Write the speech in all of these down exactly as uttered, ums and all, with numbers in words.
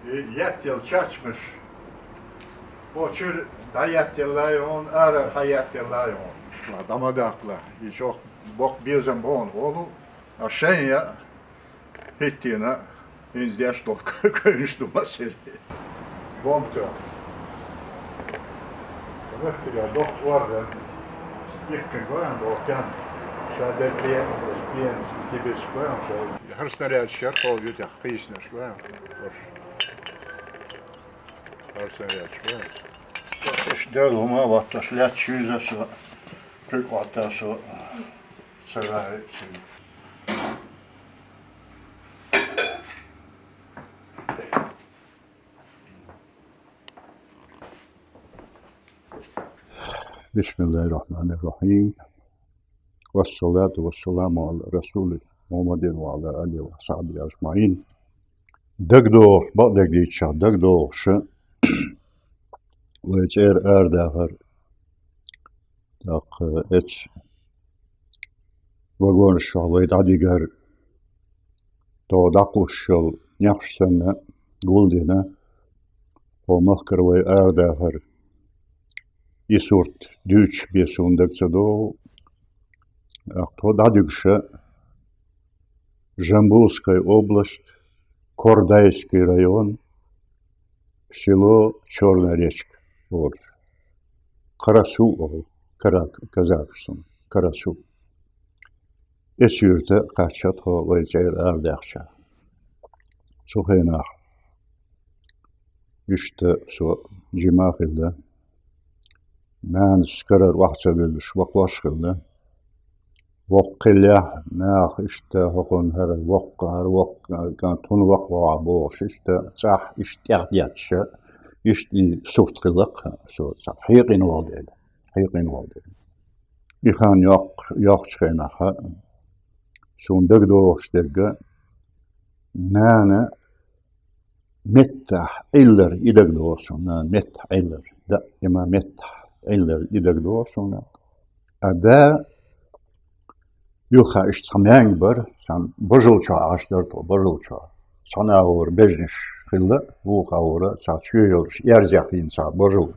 И еттел чачмаш. О, чуьра дӀаеттелла йону, арара хьаеттелла йону. Ла, дӀа ма даккхала. И чохь боккха безам боху олу, а шайн я хӀиттийна, хӀинца деш долу кхойнаш ду масери. Бомб тоьхна. Мехкига доккха орден. Стихкан гоьн долу тян. Ша дерг бе-, бенас, кибис гоьн ша. ХӀара снарядаш яр, хьол ю тӀехь, кхийснаш гоьн. Ош. ХӀара снарядаш гоьн. Ош иш дел хӀума а ватташ лаьтташ юьза со, куьг Ӏотта со, сарахь син. بسم الله الرحمن الرحيم. والصلاة والسلام على رسول محمد وعلى آله وصحبه أجمعين. ДагадогӀуш, бакъдерг дийцича, дагадогӀуш, вай цӀера арадахар, тӀаккха эцу вагонаш чохь вай дӀадигар, тхо дӀакхуссуш йолу нехаш санна гулдина, тхо махкара вай арадахар. И сурт дуьйцуш бен суна дага ца догӀу, тхо дӀадуьгуша Жамбулская область, Кордайский район, село Чёрная Речка олуш. Карасу олу, кара-, казахашна, Карасу. Эцу юьрта кхаьчча тхо вай цӀера арадаьхча. Цу хенахь иштта со жима а хилла, нанас карара охьа ца вуьллуш вакхош а хилла. Воккха хиллехь, наха иштта хӀокхунна хӀара воккха, хӀара воккха, кӀант хӀунда вакхавахьа бохуш, иштта цӀахь иштта тӀехдетташ, иштта и сурт хилла-кх со цхьаъ хьекъина волу дела, хьекъина волу дела. И хан йоккхуш, йоккхучу хенахь суна дагадогӀуш дерг, нана меттахь Ӏиллар и дагадогӀу суна, нана меттахь Ӏиллар. Даима меттахь Ӏиллар и дагадогӀу суна. А да юха иштта цхьа маьнга бара, цхьана божал чохь Ӏаш дара тхо, божал чохь. Цхьана агӀора бежнаш хилла, вукху агӀора цхьа чоь йолуш, эрзех йина цхьа божал.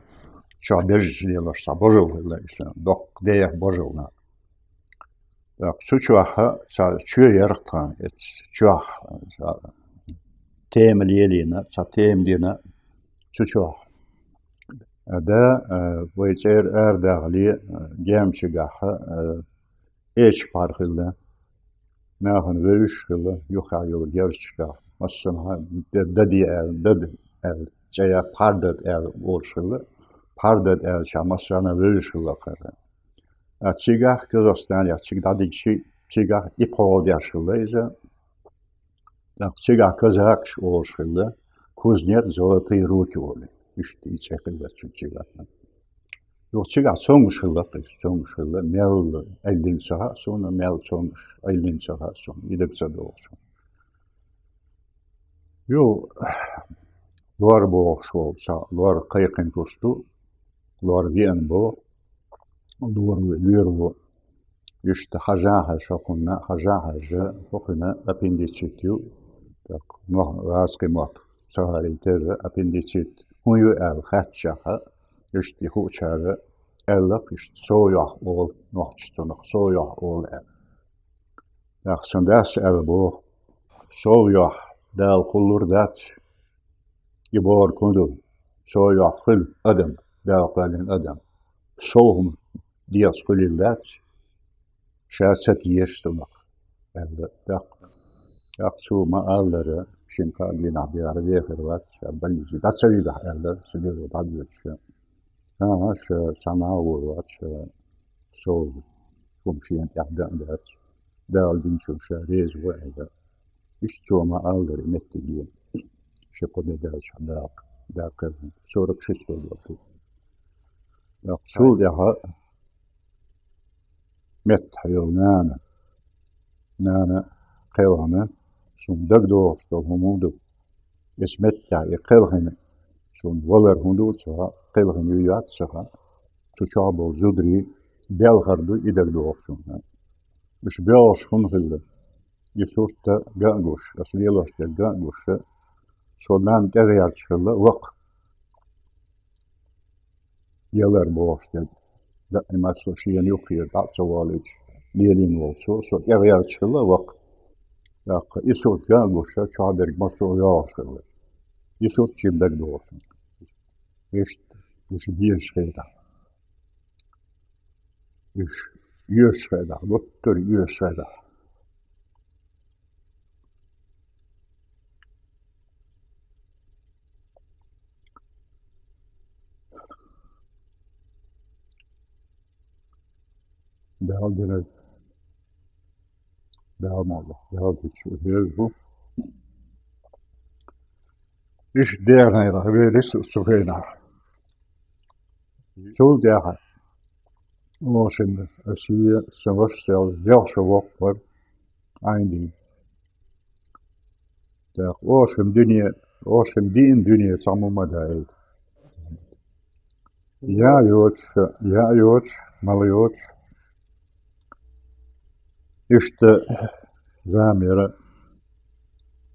Чохь бежнаш лелош цхьа божал хилла, иштта доккха деха божал нах. ТӀаккха цу чохь цхьа чоь яра тхан, эцу чохь цхьа тема лелийна, цхьа тема дина цу чохь. А да, а, вай цӀера арадахале, а, гем чигахь, а, эчиг пхьар хилла, нахана вевзаш а хилла, юххехь йолу герзашкахь, массанхьа даде аьлла, дада аьлла, цӀе яц, пхьар дада аьлла олуш хилла, пхьар дада аьллачохь массарна вевзаш хилла кхара. А цигахь Казахстанехь цига дӀадигчи, цигахь и пхьола деш хилла иза. ТӀаккха цигахь казакаш олуш хилла, кузнец золотые руки олий. Иштта и цӀе хилла цу цигахь. Юха цигахь цомгуш хилла, кхин цомгуш хилла, мел Ӏиллина ца хаьа суна, мел цомгуш Ӏиллина ца хаьа суна, и дага ца догӀу суна. Ю, лор бохуш волу цхьа лор кхайкхина куста ду, лор веана боху, лор ву, лоьра ву. Иштта хьажахьа шокхунна, хьажахьа жа, хӀокхуьнан аппендицит ю, так, нох-, гӀазкхи мотт ца гӀарий терра аппендицит хӀун ю аьлла хаьттачехьа, иштта и хуучара аьлла-кх, иштта сов йохь олу нохчаша цунах, сов йохь олу аьлла. ТӀаккха сан дас аьлла боху: «Сов йохь Дала кхуллур дац, и бохург хӀун ду? Сов йохь хуьлу адам, Дала кхоьллина адам. Сов хӀума дегӀаца хуьлийла дац, ша ца тешаш цунах», — аьлла. ТӀаккха, тӀаккха цо ма-аллара, шина-кхаа дийнахь бехар вац, ша больнице дӀа ца вигахь аьлла, сан дегӀо дӀабоьдуш. ХӀан-хӀа, ша цхьа нагӀо вац, ша сов хӀума шена тӀехь дан а дац. Дала динчунна ша реза ву аьлла. Иштта цо ма-аллара меттиге, ши кхо де даьлча даккха, даккха, сорок шестой год ду. ТӀаккха цул тӀаьхьа меттахь йолу нана, нана кхелхина, суна дагадогӀуш долу хӀума ду. Эцу меттехь и кхелхина, суна валар хӀун ду ца хаьа, кхелхина ю яц ца хаьа. Цу чохь болу зударий белхар ду и дагадогӀу суна. Уьш боьлхуш хӀунда хилла? И сурт ган а гуш, аса лелош дерг ган а гуш, Со нанна тӀегӀерташ хилла воккха. Ялар бохуш дерг. Даимат со шена юххера дӀа а ца волуьйтуш, лелийна волу цо, со тӀегӀерташ хилла воккха. ТӀаккха и сурт ган а гуш, чохь дерг массо а йогӀуш хилла. И сурт шина дага догӀу суна. Иштта, уьш безаш хетахь. Уьш оьшуш хетахь, гуттар а оьшуш хетахь. Дала динарг, Дала молла, Дала дичу хеза бу. Иштта дехнера вели со цу хенахь. Цул тӀаьхьа, оха шимма, аса, сан ваша сел, ялх шо воккха вара, Ӏайндина. ТӀаккха оха шимма дуьне, оха шимма диъна дуьне цхьаммо ма даийта. Я йоцуш, я йоцуш, мала йоцуш. Иштта зама яра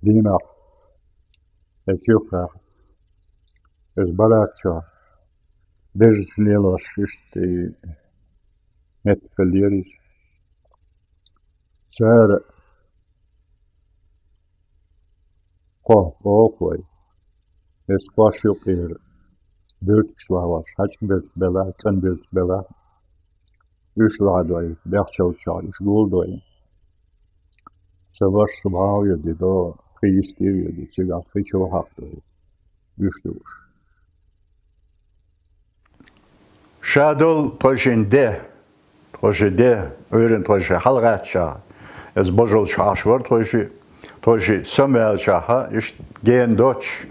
дийнахь, эцу юххехь, иза баракчохь, бежанаш лелош, иштта и меттиг хиллера иза. Цара кхо олу вай. Эс кхош юкъера буьртигаш лахьош, хьаьжкӀан буьртиг белахь, цӀанбуьртиг белахь, уьш лахьадой, бехчалчохь уьш гулдой. Сан ваша субхьа а веди до, кхин йисте а веди, цигахь кхин чу хьакхадой. Уьш ду уьш. Ша долу тхойшин де, тхойши де, Ӏуьйранна тхойши хьалагӀаьттачахь, иза божалчу Ӏаш вара тхойши, тхойши самаваьллачахьа, иштта гена доцуш,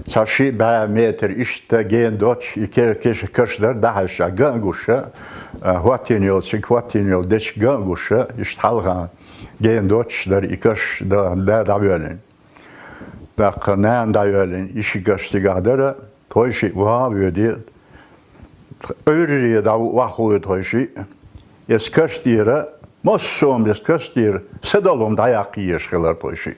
цхьа ши бӀе метр иштта гена доцуш, и ке-, кеша каш дара дӀахьаьжча, ган а гуша, а, хӀоттийна йолу, цига хӀоттийна йолу дечиг ган а гуша, иштта хьалха гена доцуш дара и каш да, да дӀавоьллина. ТӀаккха нана дӀайоьллина, и ши каш цигахь дара, тхойши ваха а воьди, Ӏуьйрре дӀа ваххуй тхойши, эс каш тӀера, массо а эс каш тӀера, са долу хӀума дӀаяккха езаш хилар тхойши.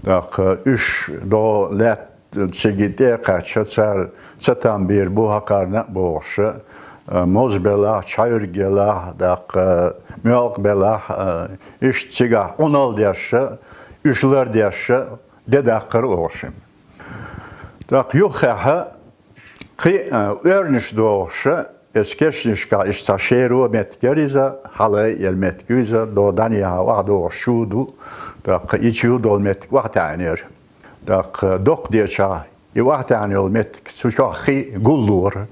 ТӀаккха уьш до лаьтта цига тӀе а кхаьчча, цара ца там бийр бу хӀокхарна а бохуша, а, моза белахь, чхьаьвриг елахь, тӀаккха моьлкъа белахь, а, иштта цигахь Ӏуналла дешша, уьш лардешша, де даккхара оха шимма. ТӀаккха юххехьа кхин а, оьрнаш дохуша, эс кешнашкахь иштта цхьа шеро меттиг яра иза, хьалай елла меттиг ю иза, до дӀанехьа охьадогӀуш чу ду, тӀаккха и чу долу меттиг охьатаьӀнера. ТӀаккха доккха дечахь и охьатаьӀна йолу меттиг цу чохь хи гуллора.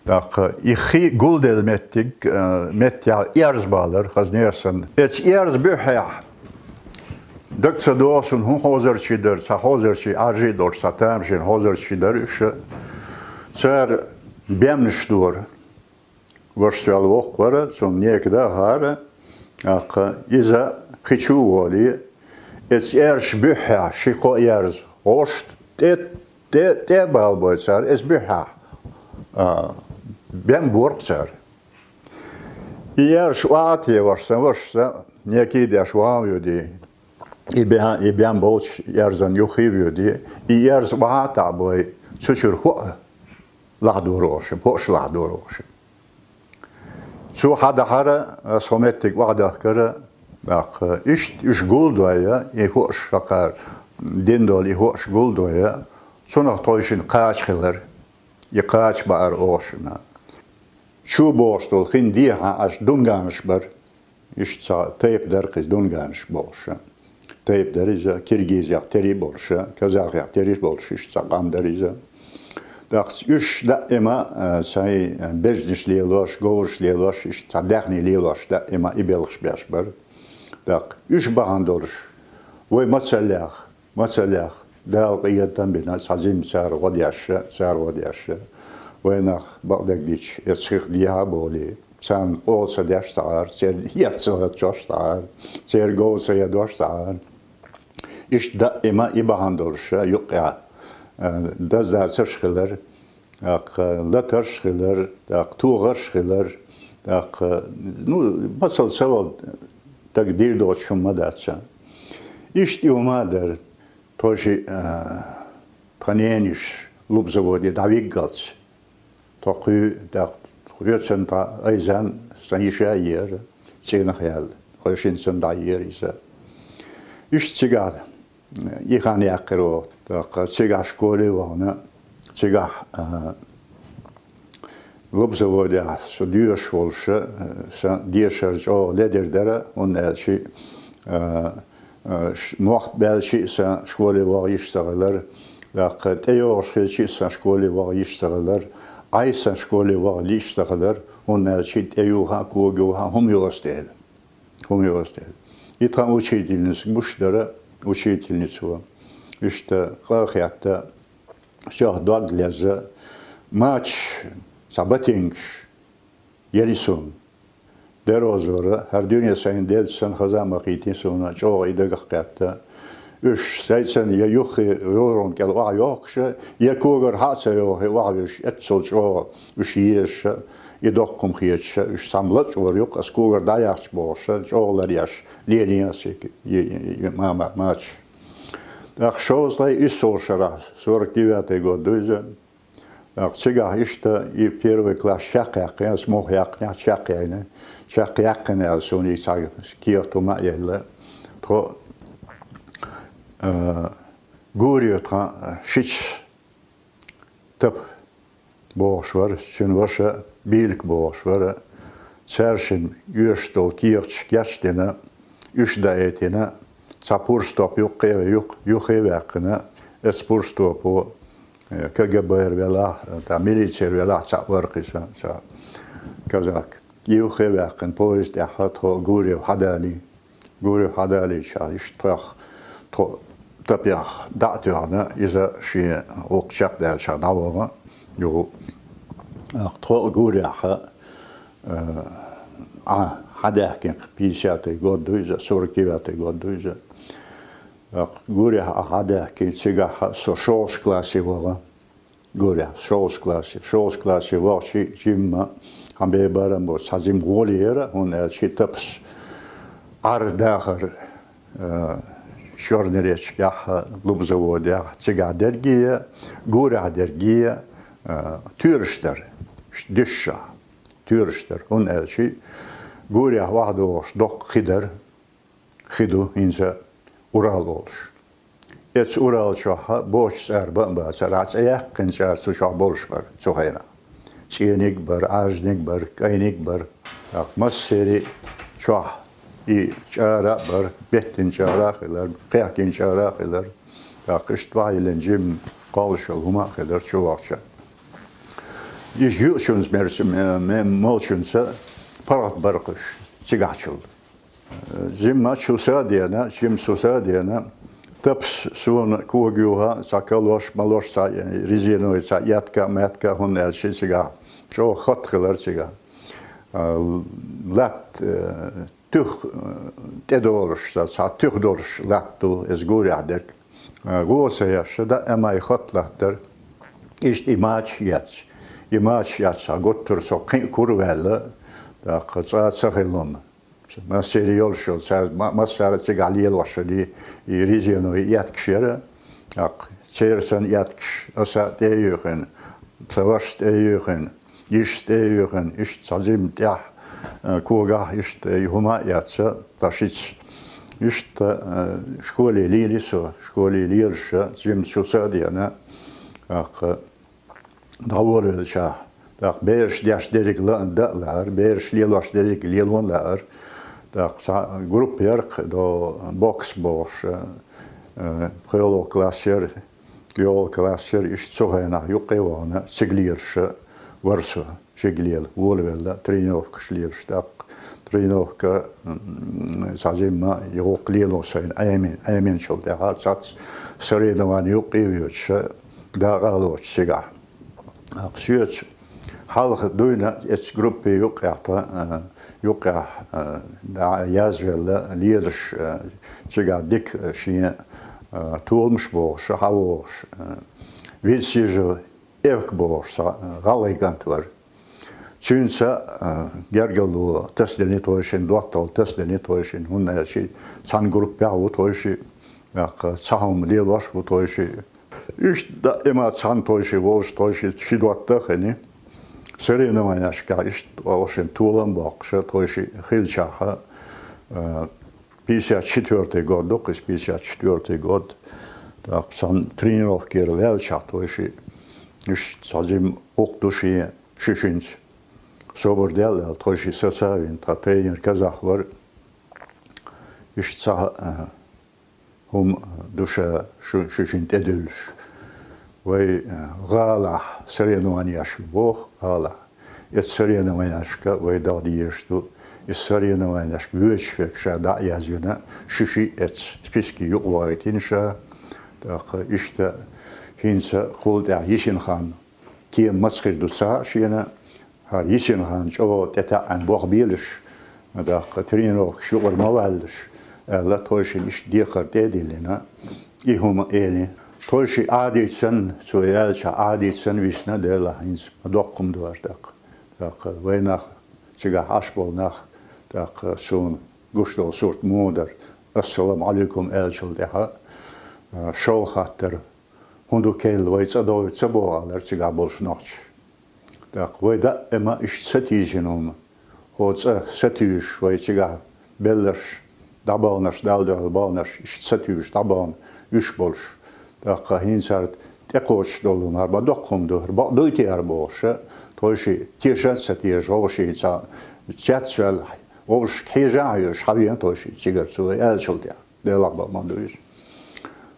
ТӀаккха и хи гулделла меттиг, а, меттехь эрз балар, хазне а санна. Эцу эрз буьххьехь, даг ца догӀу суна, хӀун хозарчий дара, цхьа хозарчий Ӏаржий долуш, цхьа тамашийна хозарчий дара уьш. Цара бемнаш дора. Ваша сел воккха вара, цунна нека дахара, тӀаккха иза хи чу а волий, эцу эрзаш буьххьехь ши-кхо эрз гӀошт тӀе, тӀе, тӀе а балабой цара, эцу буьххьехь, а, бен борх цара. И эрзаш охьа а теваш, сан ваша сан некий деш ван а воьдий, и бен, и бен болчу эрзан юххий а воьдий, и эрз охьа а таӀбой, цу чуьра хӀоъ лахьадора оха шимма, хӀоъш лахьадора оха шимма. Цо хьадахьара, аса хӀо меттиг охьадахкара, тӀаккха иштта уьш гулдойя, и хӀоъш хӀокхара дина долу и хӀоъш гулдойя, цунах тхойшинна кхача хилар, и кхача баара оха шимма. Чу бохуш долу хин дехьа Ӏаш дунганаш бара. Иштта цхьа тайпа дара кхуза дунганаш бохуша. Тайпа дара иза, Киргизех тери болуша, казахех тери болуш, иштта цхьа къам дара иза. ТӀаккха уьш даима, а, сайн бежнаш лелош, говраш лелош, иштта цхьа даьхний лелош даима и белхаш беш бара. ТӀаккха уьш бахьана долуш, вай мацаллех, мацаллех, Дала къинхетам бина, цхьа зима цара гӀо дешша, цара гӀо дешша. Вайнах бакъдерг дича, эцу хих дехьа а болий, царна къола ца деш ца Ӏара, церан ец ца хӀоттош ца Ӏара, церан гов ца ядош ца Ӏара. Иштта даима и бахьана долуша юккъехь, а, даздацарш хилар, тӀаккха латарш хилар, тӀаккха тогӀарш хилар, тӀаккха, ну, масал ца вала, таг дийр доцуш хӀума ма дац. Иштта и хӀума а дара. Тхойши, а, тха ненайиша лубзаводе дӀавиггалц. Тхо кхуьй, тӀаккха хьоьцан тха айзан сан йиша а яра, цӀенах яьлла. Тхойшинца дӀаяра иза. Иштта цигахь, и хан яьккхира оха. ТӀаккха цигахь школе вахана, цигахь, а, лубзаводехь со доьшуш волуш, а, сан дешар чӀогӀа ледара дара, хӀунда аьлча, а, а, ш-, мохк баьлча а сан школе ваха йиш ца хилар, тӀаккха тӀейогӀуш хилча а сан школе ваха йиш ца хилар, Ӏай сан школе ваха йиш ца хилар, хӀунда аьлча тӀеюха а, когаюха а хӀума йоцу дела. ХӀума йоцу дела. И тхан учительница гуш дара, учительница ву. Иштта къа а хетта, сох дог лезна, мачаш, цхьа ботинкаш елира суна. Дерозора, хӀара дуьне сайна делча санна хаза а ма хийтина суна, чӀогӀа и дагах кхетта. Уьш сайцан я юххе йоран кӀел охьайохкуш, я когара хьа а ца йохий охьавуьжуш, эццул чӀогӀа уьш езаш, и доккха хӀума хеташ, уьш цхьамма лачкъор юккъа, ас когара дӀаяхча бохуш, чӀогӀа ларъеш, лелийна ас и, и, и, и мама, мачаш. ТӀаккха шовзткъе исс шарахь, сорок девятый год ду иза, тӀаккха цигахь иштта и первый класс чекхъяьккхина, ас муха яьккхинехь чекхъяьлла. Чекхъяьккхина аьлла, суна и цхьа кехат хӀума а елла. Тхо, а, Гуре тхан шича Тапа бохуш вара, цуьнан ваша Бийлка бохуш вара. Цаьршимма оьшуш долу кехаташ гечдина, уьш даийтина, цхьа пурстопа юккъе, юх-, юххе а ваьккхина, эцу пурстопо, э, КГБ-ра велахь, тӀаккха милицера велахь, цхьаъ вара кхин цхьа казак. Юххе а ваьккхина, поезд тӀехь тхо Гурев хьадалийна. Гурев хьадалийча, иштта тхох, тхо Тапех дӀа а тоьхна, иза шен вукху чекхдаьллачех дӀавахана юха. Тхо а Гурехь, э, Ӏа, хьадаьхкина, пятидесятый год ду иза, сорок девятый год ду иза. Гурехь Ӏа хьадаьхкина, цигахь со шолгӀачу классе вахана. Гурехь, шолгӀачу классе. ШолгӀачу классе вахча жимма хьан бен барам бо, цхьа жимма гӀоле яра, хӀунда аьлча Тапас Ӏар дахар, э, Чорноречкехь, лубзаводехь, цигахь дерриге а, Гурехь дерриге а, э, тоьраш дара, дуьсуш а, тоьраш дара. ХӀунда аьлча Гурехь охьадогӀуш доккха хи дара, хи ду, хӀинца Урал олуш. Эцу Урал чохь боцчу цӀара бан а бацара, цӀе яьккхина цӀара цу чохь болуш бара цу хенахь. ЦӀениг а бара, Ӏаьржниг а бара, кӀайниг а бара. ТӀаккха массеран чохь и чӀара а бара, беттина чӀара а хилар, кхехкина чӀара а хилар. ТӀаккха иштта ваьллина жимма кхоллашал хӀума а хилар чу вахча. Иза юучунца мерса, ме-, ме-, молчунца паргӀат бара кхуьш цигахьчул. Жимма чу са а деана, жимма цу са а деана, Тапас суна кога юха цхьа калош, малош, цхьа резиновый, цхьа етка, метка, хӀунда аьлча цигахь чӀогӀа хатта хилар цигахь. А, латта, э, туьх, э, тӀедолуш, цхьа, цхьа туьх долуш латта ду, иза Гурехь дерг. А, гӀо ца еш, дан а май хатта латтара. Иштта и мачаш а эцна. И мачаш а эцна, гуттара со кхин а кура ваьлла, тӀаккха цкъа а ца хилла хӀума. Массеран йолуш йолу, цара ма-, массара а цигахь лелош йолу и резиновый еткаш яра. ТӀаккха церан санна еткаш аса а тӀе а юьйхина, сан вашас тӀе а юьйхина, йишас тӀе а юьйхина, иштта цхьа жимма тӀехь, а, когахь иштта и хӀума а эцна, тхан шица. Иштта, а, школе лийли со, школе лелаш, жимма чу са а деана, тӀаккха дӀаволавелча, тӀаккха бераш деш дерриг ла-, дан а лаьара, бераш лелош дерриг лело а лаьара. ТӀаккха цхьа группа яра кху, до бокс бохуш, э, пхоьалгӀа класс яра, йолгӀа класс яра, иштта цу хенахь юккъе а вахана, цига лелаш вара со, шига лела, волавелла, тренировкаш лелаш. ТӀаккха тренировка, м, цхьа жимма, и гӀуллакх лело сайна Ӏемин-, Ӏеминчул тӀаьхьа цхьацца соревновани юккъе а воьдуш, дакъа а лоцуш цигахь. Соьца хьалха дуьйна эцу группе юккъехь тхан, а, юккъехь, а, дӀа язвелла, лелаш, а, цигахь дика шен, а, толамаш бохуш, хьан вогӀуш, а, Вицсижев Эвка бохуш цхьа, а, гӀалгӀай кӀант вара. Цуьнца, а, гергарло тасадина тхойшинна, доттагӀалла тасадина тхойшинна, хӀунда аьлча цхьана группехь ву тхойшиъ, ТӀаккха цхьа хӀума лелош бу тхойшиъ. Иштта даима цхьана тхойшиъ волуш, тхойшиъ ши дотта а хини. Соревнованешкахь иштта, в общем, толам боккхуш тхойшиъ хилчахьа, а, пятьдесят четвёртый год ду-кх иза, пятьдесят четвёртый год. ТӀаккха цхьана тренировкера ваьлчахь тхойшиъ, иштта цхьа жима гӀуллакх ду шен шишинца. Собар де аьлла, тхойшиъ саца а вина, тхан тренер казах вара. Иштта цхьа, а, хӀума ду ша шу-, шишина тӀедуьллуш. Вай, а, гӀалахь соревнованеш ю боху, гӀалахь. Эцу соревнованешка вай даха дезаш ду. Иза соревнованешка воьдуш верг ша дӀа а язвина, шишиъ эцу списке юкъавахийтина ша. ТӀаккха иштта хӀинца хӀулла тӀехь йисина хан кема маца хир ду ца хаьа шена, хӀара йисина хан чӀогӀа тӀетаьӀӀина болх белаш, тӀаккха тренировкаш юкъара ма валлалаш, аьлла, тхойшинна иштта декхар тӀе а диллина, и хӀума элира. Тхойшиъ Ӏадийца санна, цо аьллачохь Ӏадийца санна висна, Делахь хӀинца ма доккха хӀума ду хӀара тӀаккха. ТӀаккха вай нах, цигахь Ӏаш болу нах, тӀаккха суна гуш долу сурт муха дара, «Ассаламу Ӏалайкум» аьллачул тӀаьхьа, а, шолгӀа хаттар: «ХӀун ду керла, вай цӀа довза ца боху?» — алара цигахь болчу нохчаша. ТӀаккха вай даима иштта сатийсина хӀума. ХӀо цӀа сатуьйсуш вай цигахь белларш, дӀабаханарш, Далла дуьхьал баханарш, иштта сатуьйсуш дӀабахана уьш болуш. ТӀаккха хӀинца хӀара тӀекхочуш долу хӀума, хӀара ма доккха хӀума ду, хӀара бакъ дуй те хӀара бохуш, тхойшиъ теша а ца теша, вовшийн цхьа цец а ваьлла, вовшашка хьежа а хьоьжуш, хьан веана тхойшиъ цигара цо аьллачул тӀаьхьа. Делахь бакъ ма ду иза.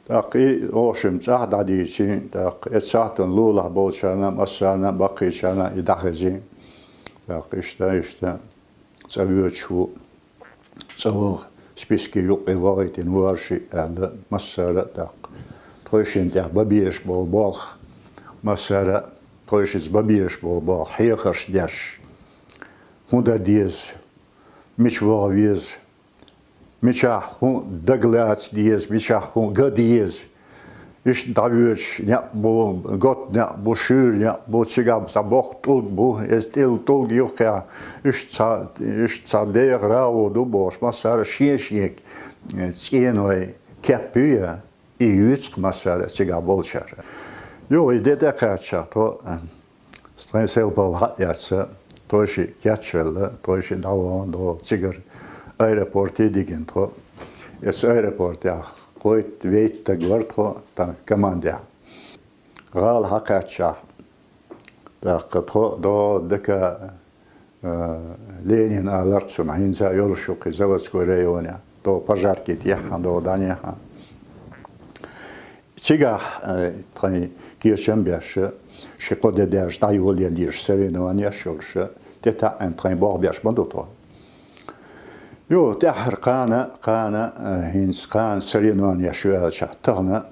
ТӀаккха и, в общем, цӀахь дӀадийцина, тӀаккха эцу сахьтана лулахь болчарна а, массарна а, баккхийчарна а и дӀахезина. ТӀаккха иштта, иштта, цӀа воьдуш ву, цӀа ваха, списке юккъе вахийтина ву хӀара шиъ аьлла, массара а тӀаккха. Тхойшинна тӀехь бан безаш болу болх, массара а тхойшица бан безаш болу болх, хьехарш деш. ХӀун дан деза, мича ваха веза, мичахь хӀун дагалаца деза, мичахь хӀун ган деза. Иштта дӀавоьдуш некъ бу, готта некъ бу, шуьйра некъ бу, цигахь цхьа боккха тӀулг бу, иза тӀулг юххехь, иштта цхьа, иштта цхьа деха рагӀу ду бохуш, массара а шен-шен, э, цӀеной кеп ю я, и юьйцу-кх массара а цигахь болчара. Юха и де тӀекхаьчча, тхо, э, Сайн сел пал хьаъ яц, тхойшиъ кечвелла, тхойшиъ дӀавахана догӀу цигара аэропорте дигина тхо. Эцу аэропортехь кхойтта-вейтта стаг вара тхо тхан командехь. ГӀала хьакхаьччахь, тӀаккха тхо догӀу дика, а, Ленин аларх цунах хӀинца а йолуш ю кхин Заводской районехь, догӀу пожарки тӀехьа, догӀу дӀанехьа. Цигахь, э, тхайн кечам беш, ши-кхо де даьржа дӀайолаеллера соревнованеш йолуш, тӀетаьӀӀина тхайн болх беш ма ду тхо. Юха тӀаьххьара кхана, кхана, э, хӀинца кхана соревнованеш ю аьлча, тахана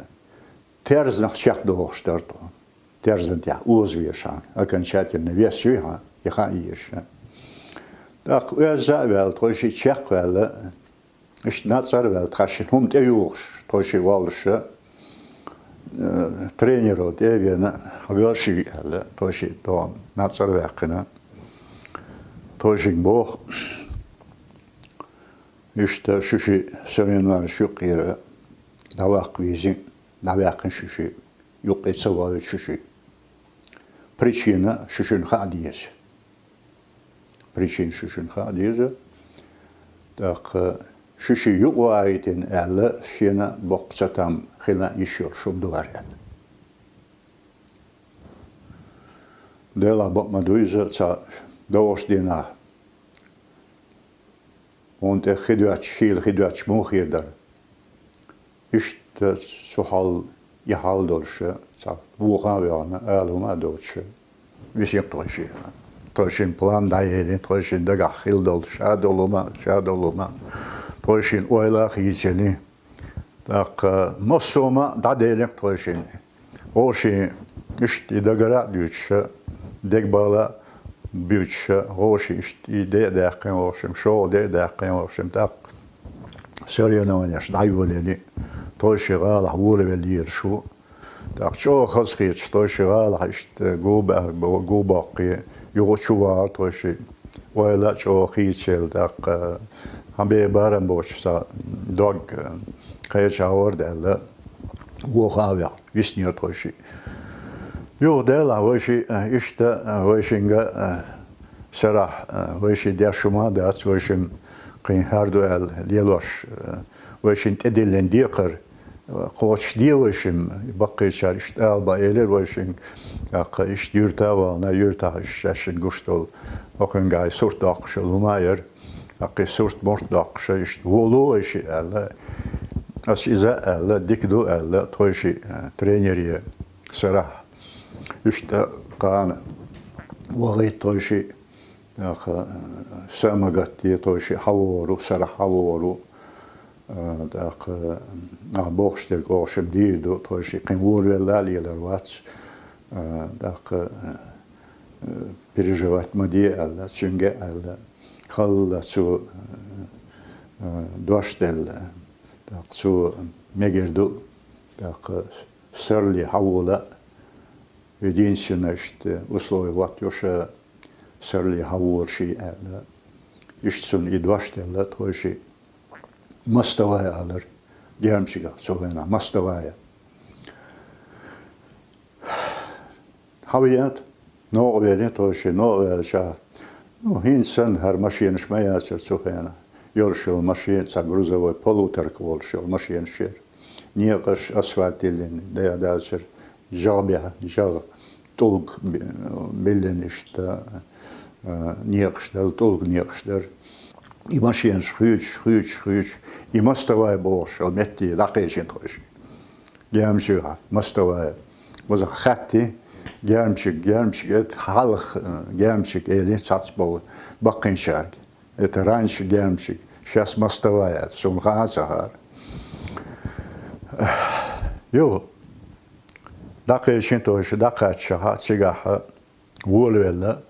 терзанах чекхдохуш дара тхо. Терзан тӀехь оза вешахь, окончательно вес юй хьан, и хаа езаш. ТӀаккха оьзда а ваьлла, тхойшиъ чекхваьлла, иштта нацӀара а ваьлла, тхаьшшинна хӀума тӀеюхуш, тхойшиъ воллуш, э, тренеро тӀе а вена, хьан воьлший аьлла, тхойшиъ догӀу нацӀара а ваьккхина. Тхойшинга боху, иштта шуьшиъ соревнованеш юккъера дӀаваккха везий, дӀаваьккхина шуьшиъ, юккъе ца вахийту шуьшиъ. Причина шуьшинна хаа деза. Причина шуьшинна хаа деза. ТӀаккха шуьшиъ юкъавахийтина аьлла, шена боккха цатам хила йиш йолуш хӀума ду хӀара аьлла. Делахь бакъ ма ду иза, цхьа догӀучу дийнахь хӀунда тӀе хи доьттуш, шийла хи доьттуш муха хир дара? Иштта цу хьал, и хьал долуш, цхьа вуха а ваьхна, ала хӀума а доцуш, висина тхойшиъ. Тхойшинна план дӀаелира, тхойшинна дагахь хила долу, ша долу хӀума, ша долу хӀума, тхойшинна ойла а хийцира. ТӀаккха массо а хӀума дӀаделира тхойшинна. Вовшийн иштта и дагара а дуьйцуш, дегабала а буьйцуш, вовшийн иштта и де а даьккхина, в общем, шолгӀа де а даьккхина, в общем, тӀаккха соревнованеш дӀайолаелира, тхойшиъ гӀалахь волавелла лелаш ву. ТӀаккха чӀогӀа хазахеташ, тхойшиъ гӀалахь иштта гулбаьхна, гулбоккхий, юха чу вахара тхойшиъ. Ойла а чӀогӀа хийцаелла, тӀаккха хьан бен барам боцуш цхьа дог, кхеча гӀор даьлла, вохавехь, виснера тхойши. Юха Дела вайши, иштта вайшинга сарахь, вайши деш хӀума дац, вайшим кхин хӀар ду аьлла лелош, вайшин тӀедиллина декхар, кхочушде вайшим, баккхийчара иштта ала бан элира вайшинга, тӀаккха иштта юьрта а вахана, юьртахь иштта шаьшшинна гуш долу, хӀокхуьнгахь сурт доккхуш йолу хӀума яра. ТӀаккха и сурт-мурт доккхуша, иштта волу вайши аьлла. Ас иза а аьлла, дика ду аьлла, тхойши, э, тренере сарахь. Иштта кхана вахийта тхойши, тӀаккха, э, са а ма гатде, тхойши хьавогӀур ву, сарахь хьавогӀур ву. Э, тӀаккха, э, ахь бохуш дерг оха шимма дийр ду, тхойши кхин волавелла а лелар вац. Э, тӀаккха, э, переживать ма де аьлла, цуьнга а аьлла. Халла цо, э, дош делла. ТӀаккха цо мегар ду, тӀаккха сарле хьавола, единственное, иштта условие хӀоттайо ша сарле хьавогӀур ший аьлла. Иштта цунна и дош делла, тхойши мостовая алар, гермчигах цу хенахь мостовая. Хьавеана, новкъа велира тхойши, новкъа ваьлча, ну, хӀинца санна хӀара машенаш ма яцара цу хенахь. Йолуш йолу машена, цхьа грузовой полуторка волуш йолу машенаш яра. Некъаш асфальт диллина, дан дацара, жагӀа бехьа, жагӀа, тӀулг би-, биллина иштта, а, некъаш дара, тӀулг некъаш дара. И машенаш хуьйцуш, хуьйцуш, хуьйцуш, и мостовая бохуш йолу метте дӀакхечира тхойши. Гермчигахь, мостовая. Кхузахь хатти, гермчиг, гермчиг, это хьалха, э, гермчиг элира цхьацца болу баккхийчаьрга. Это раньше гермчиг, щас мостовая, суна хаа ца хаьара. Юха, дӀакхечира тхойши, дӀакхаьччахьа, цигахь, волавелла.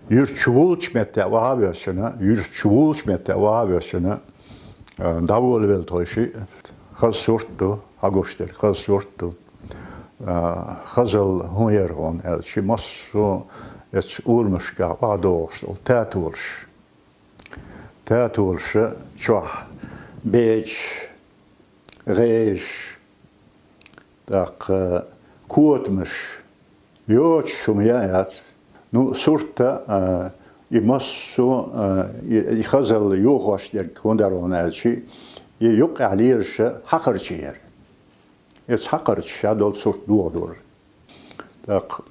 Юьртахь чу вуллучу метте охьа а воьссина, юьртахь чу вуллучу метте охьа а воьссина, а, дӀаволавелла тхойши, хаза сурт ду, хьагуш дерг хаза сурт ду. А, хазалла хӀун яра хьуна аьлча, массо а эцу урамашкахь охьадогӀуш долу татолаш. Татолаша чохь бечаш, гӀежаш, тӀаккха котамаш, йоцуш хӀума яц. Ну, сурт а, а, и массо а, а, и, и хазалла йохош дерг хӀун дара хьуна аьлча, и юккъехь лелаша хьакхарчий яра. Эцу хьакхарчаша долу сурт дохадора. ТӀаккха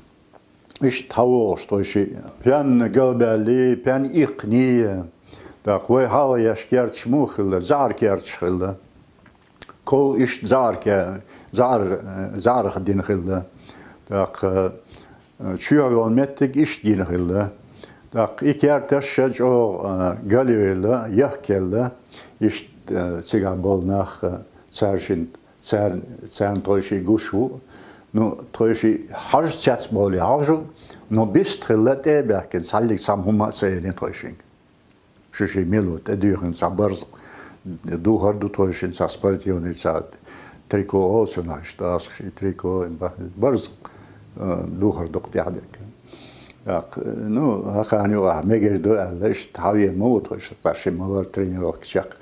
иштта хьавогӀуш тхойши, пен галбаьллий, пен иккхиний. ТӀаккха вай хьалха еш керташ муха хилла, заьӀар керташ хилла. Ков иштта заьӀар ке-, заьӀар, заьӀарах дина хилла. ТӀаккха, э, чоьхьа йолу меттиг иштта гина хилла. ТӀаккха и керташ ша чӀогӀа, э, галъевлла, яхкаелла, иштта, э, цигахь болу нах, э, цаьршинна, цаьрна, цаьрна тхойши гуш ву. Ну, тхойши хьажа цецбовлий хьажа, ну, бист хилла тӀе а баьхкина, цхьаллиг цхьамма хӀумма а ца элира тхойшинга. Шу ши мила ву тӀедуьйхина цхьа барзакъ. Духар ду тхойшинна цхьа спортивный цхьа трико олу цунах, иштта асхьа ши трико, ба-, барзакъ, э, духар дукха тӀехь дерг. ТӀаккха, ну, хӀокхарна юкъахь мегар ду аьлла, иштта хьавеана ма ву тхойши, тхаьш ма вара тренировка чекх,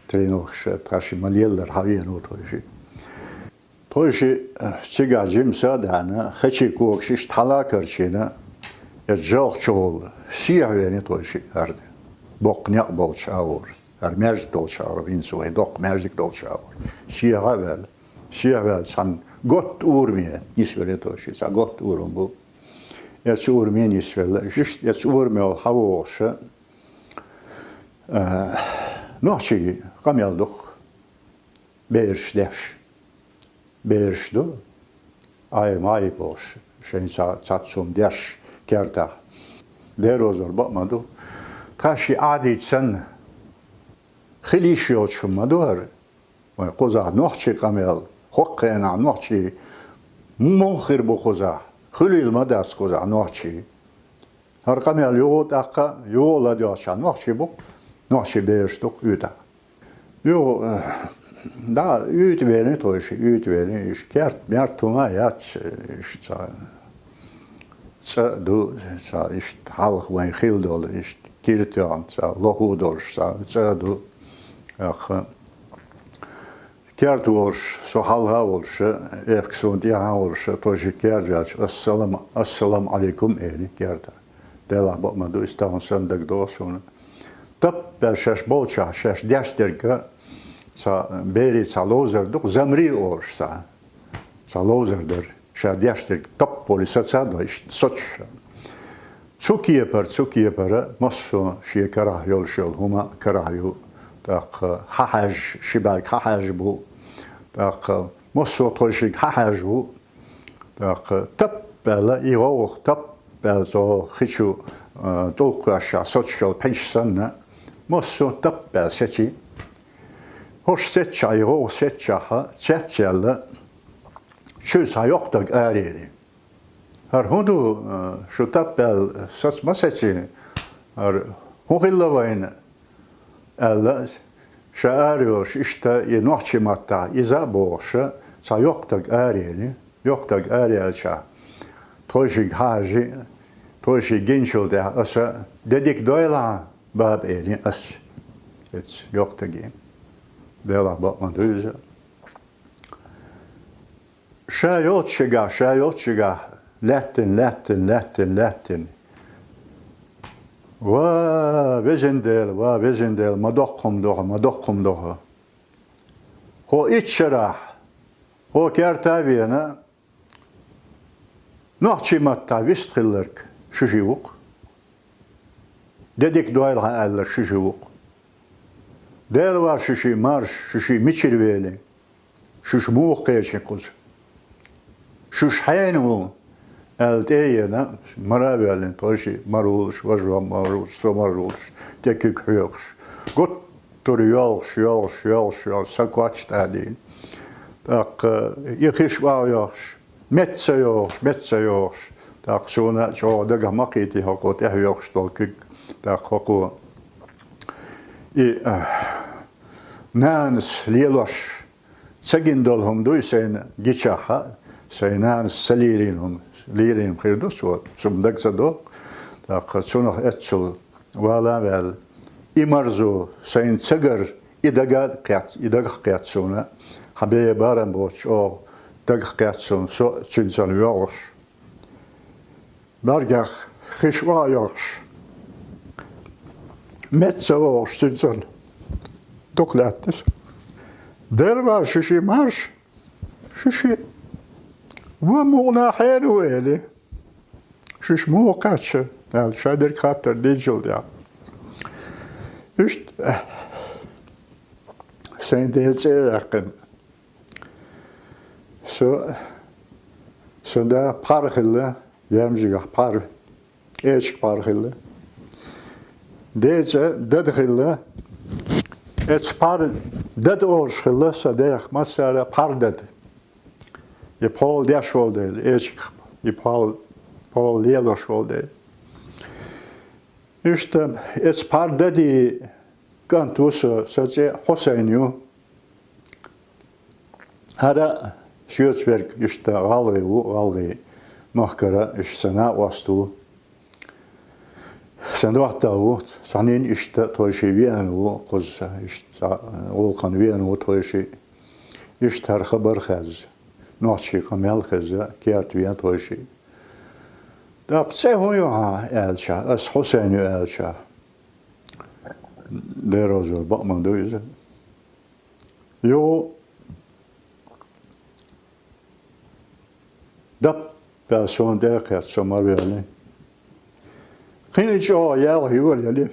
тренировкаш тхаьш ма леллара хьавеана ву тхойши. Тхойши, э, цигахь жимма са а даьхьна, хечийн когаш иштта хьала а карчийна, эцу жагӀах чу волу сехьа веана тхойши хӀара. Боккха некъ болчу агӀор, хӀара маьждиг долчу агӀор, хӀинца вай доккха маьждиг долчу агӀор. Сехьа а ваьлла, сехьа ваьлла, цхьана готта ураме нисвелла тхойши, цхьа готта урам бу. Эцу ураме нисвелла, иштта эцу ураме хьавогӀуша, э, нохчий къамел дукха. Бераш деш. Бераш ду, Ӏай-Мӏай бохуш, шайн ца-, цхьацца хӀума деш кертахь. Дерозор бакъ ма ду. Тхаьш и Ӏадийта санна, хила йиш йоцуш хӀума ма ду хӀара. Вайн кхузахь нохчий къамел, хӀокху хенахь нохчий муха хир бу кхузахь, хуьлийла ма дац кхузахь нохчий. ХӀара къамел юха тӀаккха, юха ладоьгӀча нохчий бу, нохчий бераш ду-кх уьйтӀахь. Юха, э, да, уьйтӀа вели тхойши, уьйтӀа вели, иштта керт-мерт хӀума а яц, иштта цхьа цӀа а ду, цхьа иштта хьалха вайн хилла долу, иштта кира тоьхна цхьа лоху долуш цхьа цӀа а ду. ТӀаккха Керда волуш, со хьалха а волуш, эпка суна тӀехьа а волуш, тхойшига керда ваьлча, ассалам, ассаламу Ӏалайкум, эли керда. Делахь бакъ ма ду, иза тахана санна дагадогӀу суна. Таппа шаьш болчохь, шаьш деш дерг а, цхьа берийн цхьа ловзар ду-кх, замри олуш цхьа, цхьа ловзар дара. Ша деш дерг таппа волий саца а до, иштта соцуш. Цу кепара, цу кепара массо а шен карахь йолуш йолу хӀума карахь ю, тӀаккха хьахьаьжжа, ши бӀаьрг хьахьаьжжа бу, тӀаккха массо а тхойшига хьахьаьжжа ву, тӀаккха таппа аьлла, и гӀовгӀа таппа аьлла цо хи чу, а, тӀулг кхоьссича соцуш йолу пхьинаш санна, массо а таппа аьлла сеций. ХӀорш сецчахь, и гӀовгӀа сецчахь, цец а яьлла, чуьра цхьа йоккха даг араели. ХӀара хӀун ду, шу таппа аьлла саца ма сеций, хӀара хӀун хилла вайна? Аьлла, ша ара йолуш, иштта и нохчийн маттахь иза а бохуш, цхьа йоккха даг араели, йоккха даг араелчахь, тхойшига хьажи, тхойшига гиначул тӀаьхьа аса: «Де дика дойла хьан, баба», — эли ас эцу йоккха даге. Делахь бакъ ма ду иза. Ша йолчу шигахь, ша йолчу шигахь, лаьттина, лаьттина, лаьттина, лаьттина. Ва, везан Дела, ва, везан Дела, ма доккха хӀума ду хьо, ма доккха хӀума ду хьо. Хьо итт шарахь, хьо керта а вена, нохчийн маттахь вистхилларг шу ши ву-кх. Де дика дойла хьан аьлларг шу ши ву-кх. Дела вар шу ши марша, шу ши мичара вели, шуьша муха кхечи кхуза. Шуьша хьенан ву, аьлла тӀе а ена, мара а воьллина, тхойшиъ мара вуллуш, важа мара вуллуш, со мара вуллуш, тӀе куьг хьоькхуш. Гуттар а йолхуш, йолхуш, йолхуш, йолхуш, сан коч тӀе а дийна. ТӀаккха и хиш охьайохуш, метта ца йохуш, метта ца йохуш. ТӀаккха суна чӀогӀа дагахь ма кхийтий хӀокхо тӀехьа йохуш долу куьг. ТӀаккха хӀокхо и, а, нанас лелош ца гина долу хӀума дуй сайна гичахь, сайн нанас ца лелийна хӀума, лелийна хир ду со, цунна дага ца до. ТӀаккха цунах эццул вала а ваьлла, и марзо сайна ца гар, и дага а кхетта, и дагах кхетта суна, хьан бен барам боцуш чӀогӀа дагах кхетта суна, со цуьнца йогӀуш. БӀаьргех хиш охьайохуш, метта ца вогӀуш цуьнца дукха лаьттина со. Дела вар шу ши марша, шу ши. Ва мукъана хьенан ву, эли. Шуьша муха кхаьчна, аьлла, шадерг хаттар динчул тӀаьхьа. Иштта, сайн ден цӀе а яьккхина. Со, сан да пхьар хилла, Ямжигахь пхьар, эчиг пхьар хилла. Ден цӀе Дада хилла. Эцу пхьар Дада олуш хилла сан дех, массара а пхьар Дада. И пхьол деш волу дела, эчиг и пхьол, пхьол лелош волу дела. Иштта, эцу пхьар Дадин кӀант ву со, сан цӀе Хьусайн ю. ХӀара а соьца верг иштта гӀалгӀай ву, гӀалгӀай махкара иштта сан накъост ву. Сан доттагӀа ву, цхьаннен иштта тхойшиъ веана ву, кхуза иштта цхьа гӀуллакхана веана ву тхойшиъ. Иштта хӀара хабар хезна, нохчийн къамел хезна, керта веана тхойшиъ. ТӀаккха цӀе хӀун ю хьан аьлча, ас Хьусайн ю аьлча, Дела роза хуьлда, бакъ ма ду иза. Юха даппа суна тӀе а кхетта, со ма вели. Кхин а чӀогӀа ялх йола яли.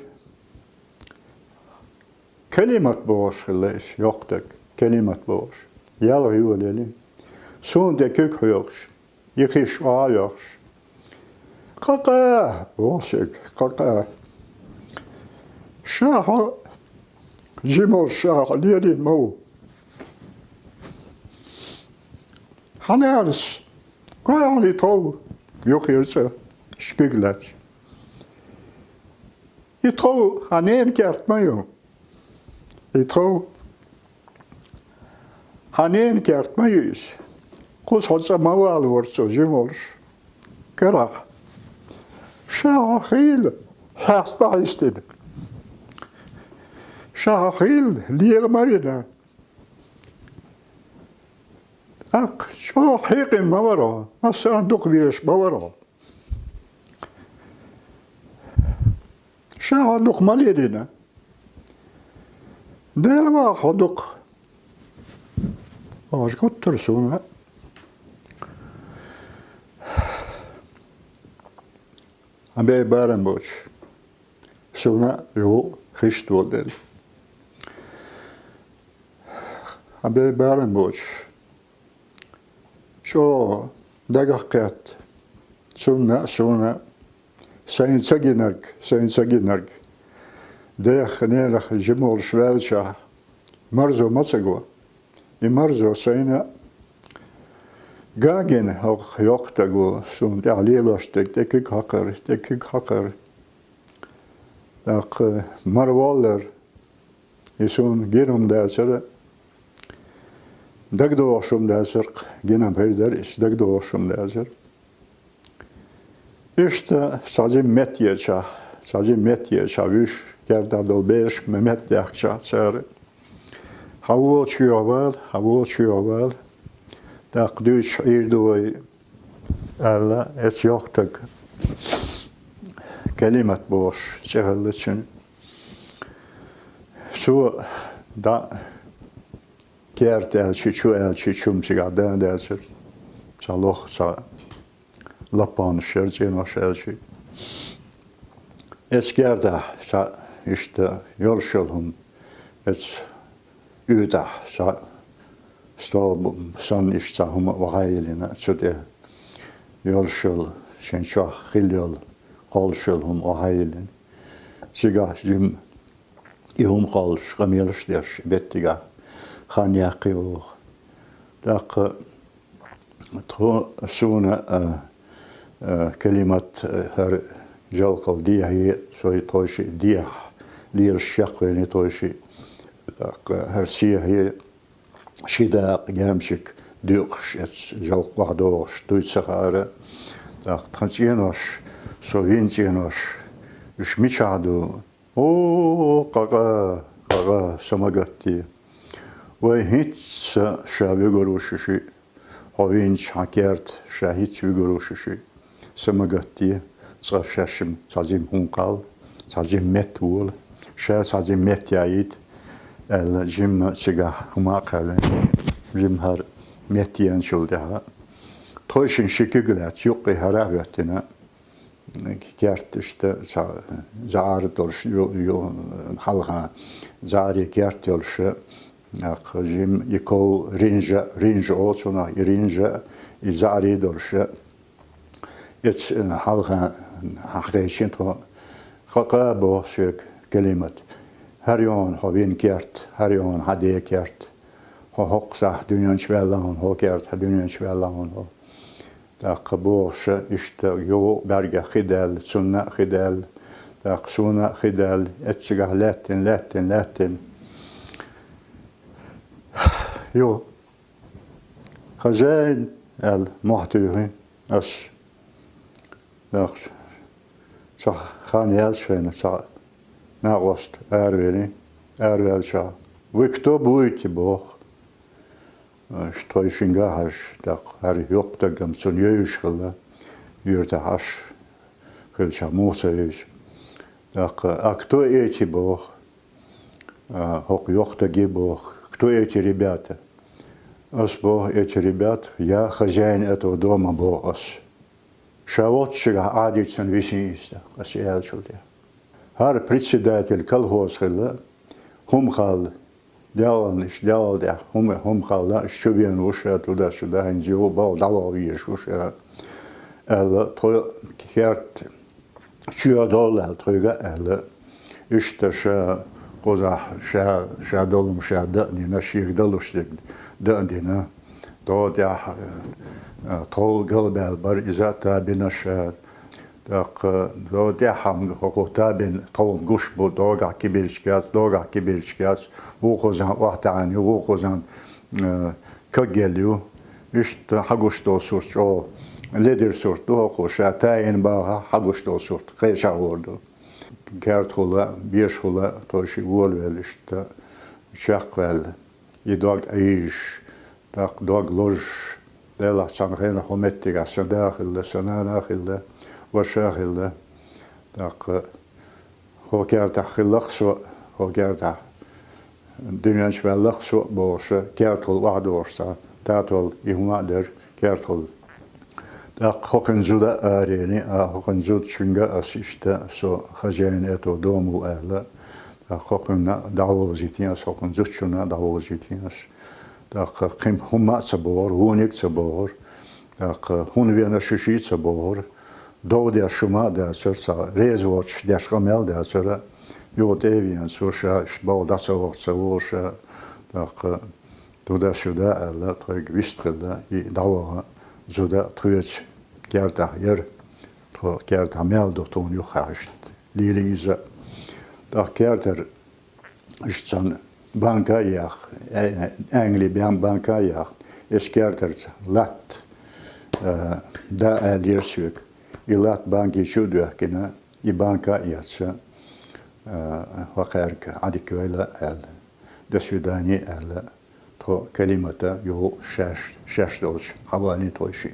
Калимат бохуш хилла иза, йоккха даг, Калимат бохуш. Ялх йола яли. Суна тӀе куьг хьоькхуш. И хиш охьайохуш. Къа-къа, боху шега, къа-къа. Ша хьо жима волуш, ша хьо лелийна ма ву. Хьан нанас, кхой хьуна и тхов, юххера цӀа, шкиг лаьцна. И тхов хьан ненан керта ма ю. И тхов хьан ненан керта ма ю иза. Кхуза хьо цӀа ма валора цо жима волуш. Карахь. Ша хьо хийла, хьаста дӀахьистина. Ша хьо хийла, лела ма вина. ТӀаккха чӀогӀа хьекъина ма вара хьо, массарна дукха везаш ма вара хьо. Ша хьо дукха ма лелийна. Дела ваха хьо дукха. Оаш гуттар суна. Хьан бе барам боч. Суна ю хишт вол дел. Хьан бе барам боч. ЧӀо дагах кхет. Цунна а суна. Сайн ца гинарг, сайн ца гинарг. Дех, ненах жимолш ваьлча. Марзо ма ца го. И марзо сайна гагина хӀокху йоккхатаго суна тӀехь лелош дерг тӀе куьг хьакхар, тӀе куьг хьакхар. ТӀаккха мара воллар, и суна гина хӀума дацара, дагадогӀуш хӀума дацара, гина хӀума хир дара, иза дагадогӀуш хӀума дацара. Иштта цхьа жима метта еча, цхьа жима метта еча вуьш, кертахь долу бераш ма метта яхча цара. Хьан волчу йохвала, хьан волчу йохвала, тӀаккха дуьйцуш Ӏийр ду вай, аьлла, эцу йоккхатаг Калимат бохуш цӀе хилла цуьнан. Цо дӀа керта аьлчи, чу аьлчи, чум цигахь дан дацара. Цхьа лох, цхьа лаппанаш яра цӀенош аьлчи. Эцу кертахь цхьа иштта йолуш йолу хӀума, эцу уьйтӀахь цхьа стол бу-, санна иштта цхьа хӀума охьайиллина, цу тӀе йолуш йолу, шен чохь хилла йолу, кхоллуш йолу хӀума охьайиллина. Цигахь жима и хӀума кхоллуш, къамелаш деш, беттигахь хан яккхий воху. ТӀаккха тхо суна, а, а, Калимат, а, хӀара жалкхал дехье, шой тхойши дехьа, лелаш шекхвелли тхойши, тӀаккха хӀара сехье, ши дакъа гемчик дуькъуш эцу жалкх охьадогӀуш дуй ца хаара. ТӀаккха тхан цӀенош, со вин цӀенош, уьш мичахь ду? О, къакъа, къакъа, са ма гатде. Вай хӀинцца ша вуьгур ву шу шиъ, хьо винчу хьан керта ша хӀинцца вуьгур ву шу шиъ. Са ма гатде, цкъа шаьшшимма цхьа жима хӀума кхалла, цхьа жима метта вола, ша цхьа жима метта яйта, аьлла, жимма цигахь хӀума а кхаьллина, жимма хӀара метта еанчул тӀаьхьа. Тхойшинна ши куьг лаьцна юккъе хӀара а хӀоьттина, керта иштта цхьа зӀара долуш, ю-, ю-, хьалха зӀаре керта йолуш, тӀаккха жима и ков ринжа, ринжа оцунах, и ринжа, и зӀаре долуш. Эцу хьалха хьахкхечина тхо, къакъа боху соьга Калимат. ХӀара ю хьуна хьо вина керта, хӀара ю хьуна хьан ден керта. Хьо хӀокху сахьт дуьнен чу ваьлла хьуна хьо керта, хьан дуьнен чу ваьлла хьуна хьо. ТӀаккха бохуша, иштта юха бӀаьргех хи даьлла, цунна а хи даьлла, тӀаккха суна а хи даьлла, эццигахь лаьттина, лаьттина, лаьттина. Ю, хозяин, аьлла, мохь туьйхи ас. ТӀаккха цхьа хан яьлла шайна, цхьа накъост аравели, араваьлча, вы кто будете, боху. Аша тхойшинга хьажа, тӀаккха хӀара йоккха даггам цунна йевзаш хилла, юьртахь Ӏаш хилча муха ца вевза. ТӀаккха, а кто эти, боху, а, хӀокху йоккха даге боху, кто эти ребята? Ас боху, эти ребята, я хозяин этого дома, боху ас. Ша воццушехь Ӏадийцина висина иза, ас и аьллачул тӀаьхьа. ХӀара председатель колхоз хилла, хӀума халла, делгӀанаш, делгӀал тӀехь хӀума, хӀума халла, аш чу вен ву ша, туда-сюда, хӀинца юха бала дӀаваха везаш ву ша, аьлла, тхо керта чоьхьа довла аьлла, тхоьга а аьлла. Иштта ша кхузахь, ша, ша долу ша дан а дина, шега далуш дерг дан а дина. ДогӀа тӀехь, э, тхов галбаьлла бара, иза а табина ша. ТӀаккха догӀа тӀехь хьамга хӀокхо табина тховна гуш бу, догӀахь кибирчкац, догӀахь кибирчкац, вукхузахь охьатаьӀна ю, вукхузахь, э, кагъелла ю. Иштта хьагуш долу сурт чӀогӀа ледара сурт ду хӀокхо, ша таийна бахахь хьагуш долу сурт кхечахьа гӀур ду. Кертахула, бешахула, тхойшиъ волавелла иштта чекхваьлла. И дог Ӏийжаш, тӀаккха дог лозуш, Делахь цхьана хенахь хӀу меттигахь сан да хилла, сан нана хилла, ваша хилла. ТӀаккха хӀу кертахь хилла-кх со, хӀу кертахь дуьнен чу ваьлла-кх со бохуш, кертахула охьадогӀуш цхьа татол и хӀума а дара, кертахула. ТӀаккха хӀокхуьнан зуда а арени, а хӀокхуьнан зудчуьнга ас иштта со хозяин этого дома ву аьлла. ТӀаккха хӀокхуьнна дӀавовзийтина ас, хӀокхуьнан зудчунна дӀавовзийтина ас. ТӀаккха кхин хӀумма а ца бохура, вониг а ца бохура. ТӀаккха хӀунда вена шуьший а ца бохура. Дов деш хӀума а дацара, цхьа реза воцуш деш къамел а дацара. Юха тӀе а веана цо ша, иштта боху дӀа ца вахча ца волуша. ТӀаккха туда-сюда аьлла, тхоьга вистхилла, и дӀаваха зуда тхоьца кертахь яра, тхо кертахь мел ду тхуна юххехь иштта. Лийли иза. ТӀаккха кертара иштта цхьана банка а яьхна, э, Англи бен банка а яьхна, эс кертарца латта, э, да аьллера соьга. И латта банки чу а доьхкина, и банка а эцна, э, хӀокхаьрга Ӏадика йойла аьлла. До свидания аьлла. Тхо Калимата юха шаьш, шаьш долчу хьавани тхойшиъ.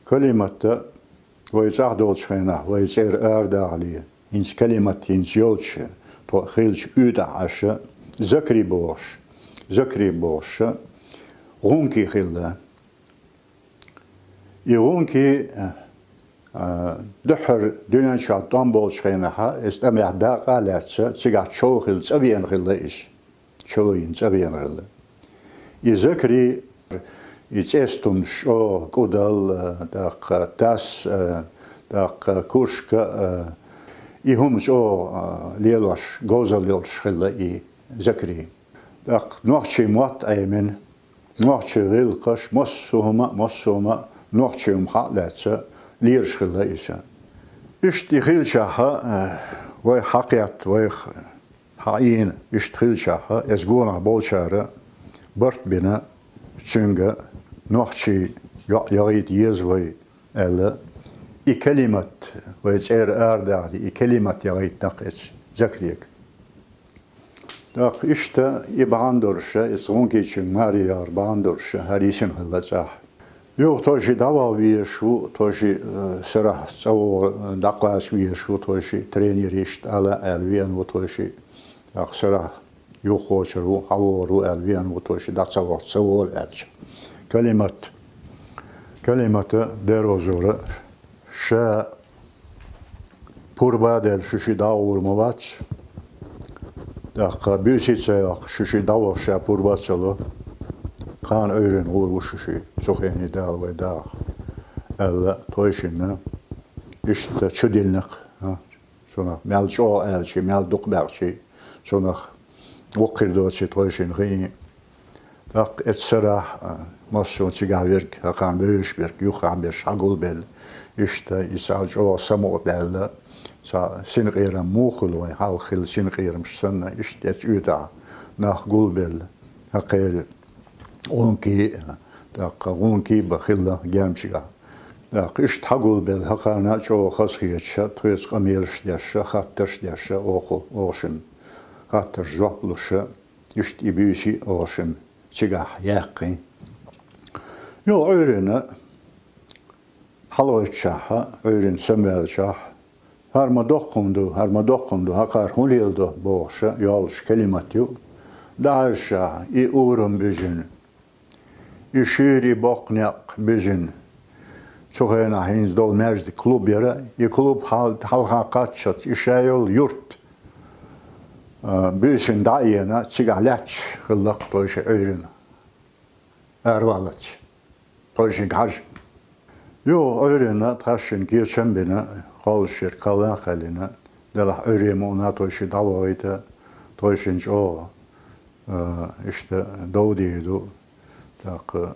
Калимата вай цӀахь долчу хенахь, вай цӀера арадахале, хӀинца Калимат хӀинца йолчу, тхо хилча уьйтӀахь Ӏаша, Закри бохуш, Закри бохуша, гӀунки хилла. И гӀунки, а, дуьххьара дуьнен чохь тӀом болчу хенахьа, иза тӀамехь дакъа а лаьцна, цигахь чов хилла, цӀа веана хилла иза. Чов йина цӀа веана хилла. И Закри, и цӀестунаш чӀогӀа, кӀудал, а, тӀаккха тас, а, тӀаккха куршка, а, и хӀума чӀогӀа, а, лелош, говзалла йолуш хилла и Закри. ТӀаккха нохчийн мотт Ӏемина, нохчийн гӀиллакхаш, массо а хӀума а, массо а хӀума а нохчийн хӀума хьа а лаьцна, лелаш хилла иза. Иштта и хилчахьа, а, вайх хьакхетта, вайх хьаийна, иштта хилчахьа, эс гонах болчара барт бина, цуьнга нохчийн йоӀ яхийта еза вай аьлла, и Калимат, вай цӀера арадахале, и Калимат яхийтина-кх эцу Закрига. ТӀаккха иштта и бахьана долуша, эцу гӀункичуьнга маре яхар бахьана долуша, хӀара йисина хилла цӀахь. Юха тхойшиъ дӀаваха везаш ву, тхойшиъ, э, сарахь цӀа вогӀу, э, дӀакхача везаш ву, тхойшиъ тренер иштта ала аьлла веана ву тхойшиъ. ТӀаккха сарахь юхахочур ву, хьавогӀур ву аьлла веана ву тхойшиъ, дӀа ца вахча ца волу аьлча. Калимат, Калимата Дерозора ша пурба а делла шуьшиъ дӀа а гӀур ма вац. ТӀаккха буьйса а ца йоккхуш шуьшиъ дӀаваха ша пурба а ца ло. Кхана Ӏуьйранна гӀур ву шуьшиъ, цу хене Дала вай даха, аьлла тхойшинна. Иштта чу диллина-кх, а, цунах мел чӀогӀа аьлча, мел дукха баьхча, цунах воккха хир доций тхойшинна хиъна. ТӀаккха эцу сарахь, а, массо а цигахь верг, хӀокхарна вевзаш верг, юххехь берш хьагулбелла. Иштта, иза цхьа чӀогӀа самукъадаьлла, цхьа синкъерам муха хуьлу вайн хьалха хилла синкъерамаш санна, иштта эцу уьйтӀахь нах гулбелла. ХӀокхеран гӀунки, тӀаккха гӀунки а бан хилла гермчигахь. ТӀаккха иштта хьагулбелла, хӀокхарна а чӀогӀа хазахеташ, тхоьца къамелаш деш, хаттарш деш, оха, оха шимма хаттарш жоп луш, иштта и буьйса а оха шимма цигахь яьккхина. Юха Ӏуьйранна хьалаваьлчахьа, Ӏуьйранна самаваьлчахь, хӀара ма доккха хӀума ду, хӀара ма доккха хӀума ду, хӀокхара хӀун леладо бохуша, йоллуш Калимат ю. ДӀахьаьжчахьа, и урам буьзина, и шуьйра, и боккха некъ буьзина. Цу хенахь хӀинца долу маьждиг клуб яра, и клуб хьал-, хьалха кхаччалц, и ша йолу юрт, а, буьйсина дӀа а еана, цигахь лаьтташ хилла-кх тхойшиъ Ӏуьйранна. Араваллалц. Тхойшинга хьажа. Юха Ӏуьйранна тхаьшшинна кечам а бина, кхоллашъерг кхалла а кхаьллина, делахь Ӏуьйре ма вина тхойшиъ дӀавахийта, тхойшинна чӀогӀа, а, иштта дов дийр ду. ТӀаккха,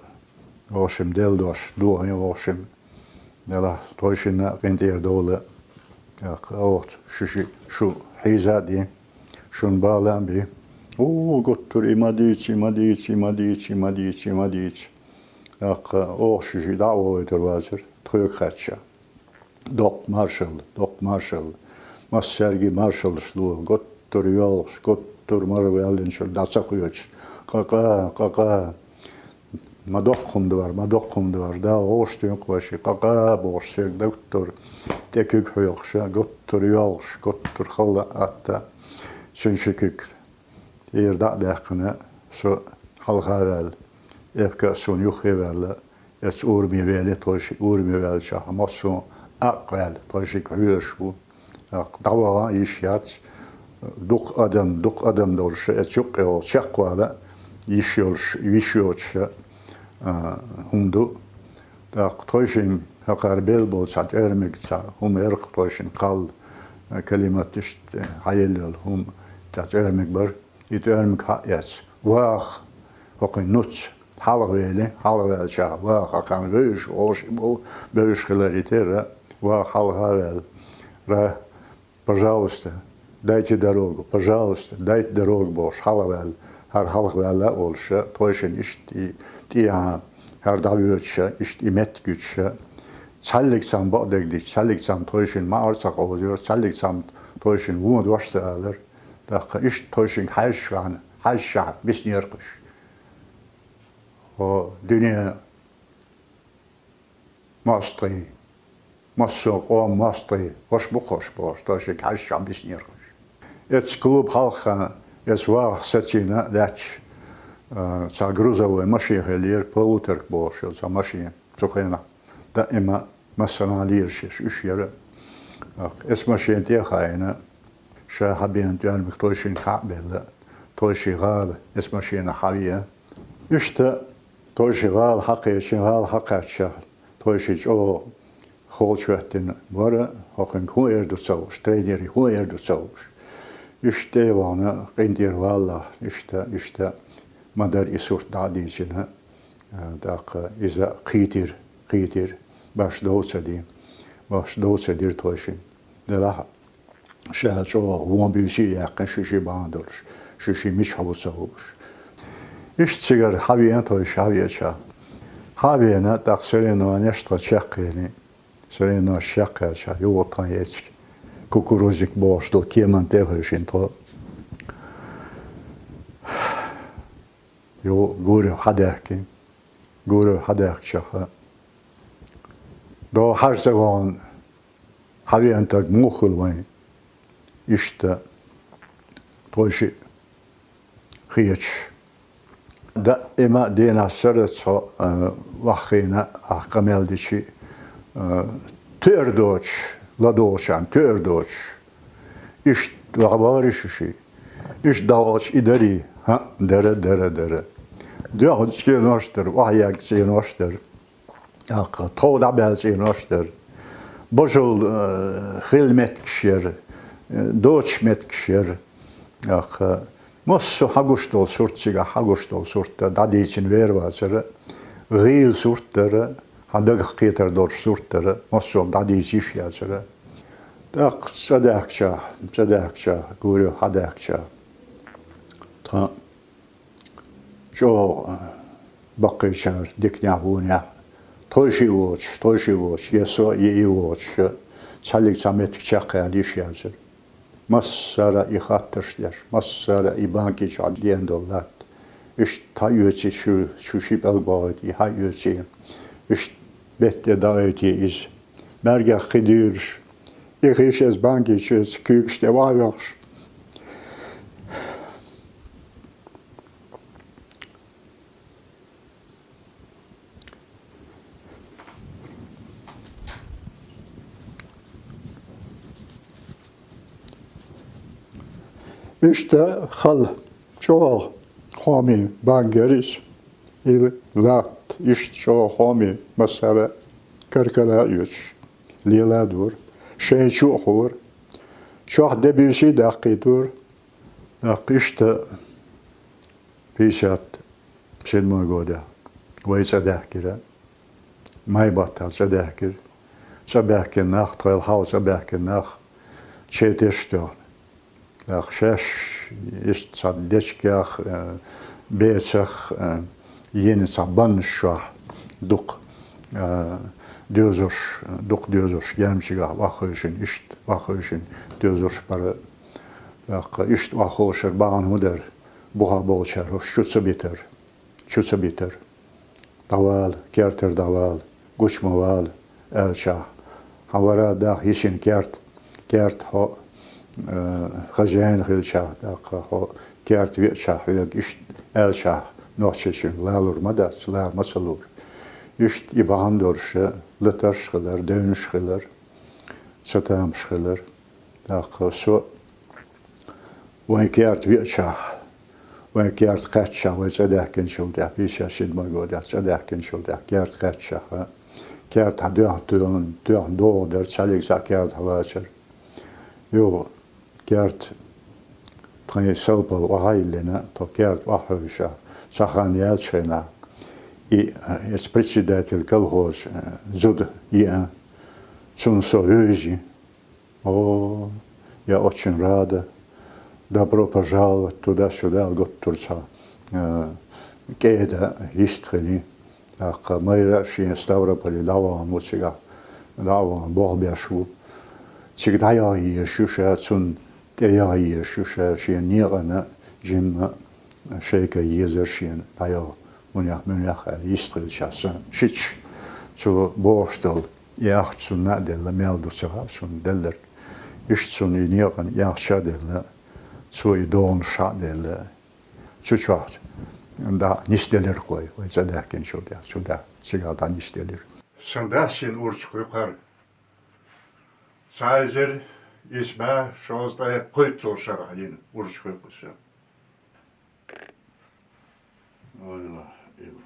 в общем, делла дош дохийна, в общем, делахь тхойшинна а къинтӀера довла. ТӀаккха оха шуьшиъ шу хьийза а дина, шуна бала а бина. У, гуттара и ма дийца, и ма дийца, и ма дийца, и ма дийца, и ма дийца. ТӀаккха оха шуьшиъ дӀа а вохуьйтур вацара, тхоьга хаьттича. Доккха маршалла, доккха маршалла. Массаьрга маршаллаш ло, гуттара йоьлхуш, гуттара мара ваьллинчуьра дӀа ца кхоьчуш. Къа-къа, къа-къа. Ма доккха хӀума дар, ма доккха хӀума дар, Дала гӀош туьнкъ вайши, къа-къа бохуш, шега дагтур, тӀе куьг хьоькхуш, гуттар йоьлхуш, гуттар хала атта, цуьнан ши куьг тӀера дӀа а даьккхина, со хьалха а ваьлла, эпка а суна юххе а ваьлла, эцца ураме вели, тхойши ураме ваьллачохь, массо а Ӏакъ ваьлла, тхойшига хьоьжуш ву. ТӀаккха дӀаваха йиш яц, дукха адам, дукха адам долуш, эцца юккъе волу чекхвала йиш йолуш, йиш йоцуш, а, хӀума ду. ТӀаккха тхойшинна хӀокхара белла болу цхьа тӀоьрмиг, цхьа хӀума яра-кх тхойшинна кхалла, а, Калимат иштта хьаелла йолу хӀума, цхьа тӀоьрмиг бара. И тӀоьрмиг хьаэцна, ваха, хӀокхуьнан нуц хьалхавели, хьалхаваьллачохь ваха, хьан вевзаш, гӀош бу, бевзаш хилар и терра, ваха хьалха а ваьлла. Ра, пожалуйста, дайте дорогу, пожалуйста, дайте дорогу бохуш, хьалхаваьлла, хӀара хьалхаваьлла а волуш, тхойшинна иштта и тӀехьа, хӀара дӀавоьдуш, иштта и меттиг юьтуш, цхьаьллиг цхьамма бакъдерг дича, цхьаьллиг цхьамма тхойшинна маӀар ца къовзайора, цхьаьллиг цхьамма тхойшинна вон дош ца алара. ТӀаккха иштта тхойшинга хьаьжча вахана, хьаьжчахь биснера-кх уьш. Хьо дуьне мостагӀий, массо а къоман мостагӀий, хӀорш бу-кх хӀорш бохуш, тхойшинга хьаьжчахь биснера-кх уьш. Эцца клуб хьалха, эцца ваха сацийна лаьтташ, а, цхьа грузовой машен хиллера, полуторка бохуш йолу цхьа машен. Цу хенахь даима массанхьа лелаш уьш яра. Эс машен тӀе а хаийна, ша хьабеана тӀоьрмиг тхойшинга хьа а белла, тхойши гӀала эс машенахь хьавеа. Иштта тхойши гӀала хьакхечина, гӀала хьакхаьчча, тхойши чӀогӀа холчухӀоьттина бара, хӀокхуьнга хӀун эр ду ца хууш, тренерий хӀун эр ду ца хууш. Иштта тӀе а вахана, къинтӀера валлалц, иштта, иштта ма-дарра и сурт дӀа а дийцина. А, тӀаккха иза кхийтира, кхийтира, баш дов ца дина, баш дов ца дира тхойшинна. Делахь а ша чӀогӀа вон буьйса а яьккхина, шуьшиъ бахьана долуш, шуьшиъ мичахь бу ца хууш. Иштта цигара хьавеана тхойши, хьавеача. Хьавеана, тӀаккха соревнованеш тхан чекхъели, соревнованеш чекхъяьлча, юха тхан эциг Кукурузник бохуш долу кеманна тӀе а хевшина тхо. Юха Гуров хьадаьхкина. Гуров хьадаьхкичахьа, догӀа хьажа ца вахана, хьавеана стаг муха хуьлу вайн? Иштта тхойшиъ хеташ. Даима а денахь сара цхьа, а, ваххийна, ахь къамел дичи, а, туьар доцуш, ладогӀачарна туьар доцуш. Иштта ваха бахарий шуьшиъ? Иштта дӀавахча и дарий? ХӀаъ, дара, дара, дара. Доьхна цӀенош дара, охьаерг цӀенош дара. ТӀаккха тхов дӀабаьлла цӀенош дара. Божал, э, хилла меттигаш яра, э, доцуш меттигаш яра. ТӀаккха массо а хьагуш долу сурт, цигахь хьагуш долу сурт дӀадийцина вер вацара, гӀийла сурт дара, хьан дагах кхетар долуш сурт дара, массо а дӀадийца йиш яцара. ТӀаккха цӀа даьхкича, цӀа даьхкича, Гуров хьадаьхкича, тхан чӀогӀа баккхийчара диканехь, вонехь, тхойшиъ воцуш, тхойшиъ воцуш, я со, я и воцуш, цхьаьллиг цхьа меттиг чекхъяла йиш яцара. Массара а и хаттарш деш, массара а и банки чохь деана долу латта. Иштта хьаоьций шу, шу ши пӀелг бохуьйту, и хьаоьций. Иштта бетта тӀе дӀаоьйтий иза. Маьргех кхин дуьйлуш, и хиш эца банки чуьца куьйгаш тӀе охьайохуш. Иштта хала чӀогӀа хьоме банк яра иза. И латта иштта чӀогӀа хьоме массара а каркара а оьцуш, лела а дора, шайн чу а хьора, чохь де буьйсий даккхийтора. ТӀаккха иштта пятьдесят седьмой годехь вай цӀа даьхкира. Май баттахь цӀа даьхкира. ЦӀа баьхкина нах, тхоьл хьалха цӀа баьхкина нах, чевтеш а тоьхна. ТӀаккха шаьш иштта цхьа дечигех, э, бецах, э, йина цхьа баннаш чохь дукха, э, доьзурш, дукха доьзурш гермчигахь охьахевшина, иштта охьахевшина доьзурш бара. ТӀаккха иштта охьахевшар бахьана хӀун дара? Бухахь болчара хӀорш чу ца битар. Чу ца битар. дӀавала, кертара дӀавала, гуча ма вала, аьлча, хьан вара даха йисина керт, керт хьо, э, хозяин хилча, тӀаккха хьо керт веача хьоьга иштта аьлча, нохчийчуьнга лалур ма дац, лара ма ца луур. Иштта и бахьана долуш латарш хилар, девнаш хилар, цатамаш хилар. ТӀаккха со вайн керт веача, вайн керт кхаьчча, вай цӀа даьхкинчул тӀаьхьа, пятьдесят седьмой годехь цӀа даьхкинчул тӀаьхьа керт кхаьчча, керт хьан доьхна, тоьхна, тоьхна догӀу дара, цхьаллиг цхьа керт хьан вацара. Юха керт тхайн салпал охьайиллина, тхо керт охьахевшина, цхьа хан яьлча хенахь, и, эца председатель колхоза, э, зуда еана, цунна со вевзина. О, я очень рада. Добро пожаловать туда-сюда, гуттар цхьа, э, кӀеда йистхилий. ТӀаккха майра шен Ставрополе дӀавахана ву цигахь, дӀавахана болх беш ву. Цига дӀаяха езаш ю ша, цунна тӀе яха езаш ю ша, шен некъана жимма шайка езар шена дӀаяха, мунех, мунех аьлла, йистхилча сан. Шича цо бохуш долу и ахча цунна а делла, мел ду ца хаьа цунна делларг. Иштта цунна и некъана и ахча а делла, цо и догӀанаш а делла. Цу чохь дӀа нисделира кхой, вай цӀа даьхкинчул тӀаьхьа, цу дӀа, цигахь дӀа нисделира. Сан дас йина урчу кхуьйкхара. Цхьа эзар исс бӀе шовзткъе пхийтталгӀа шарахь йина урчу кхуьйкхуш. Ой, ла, ила.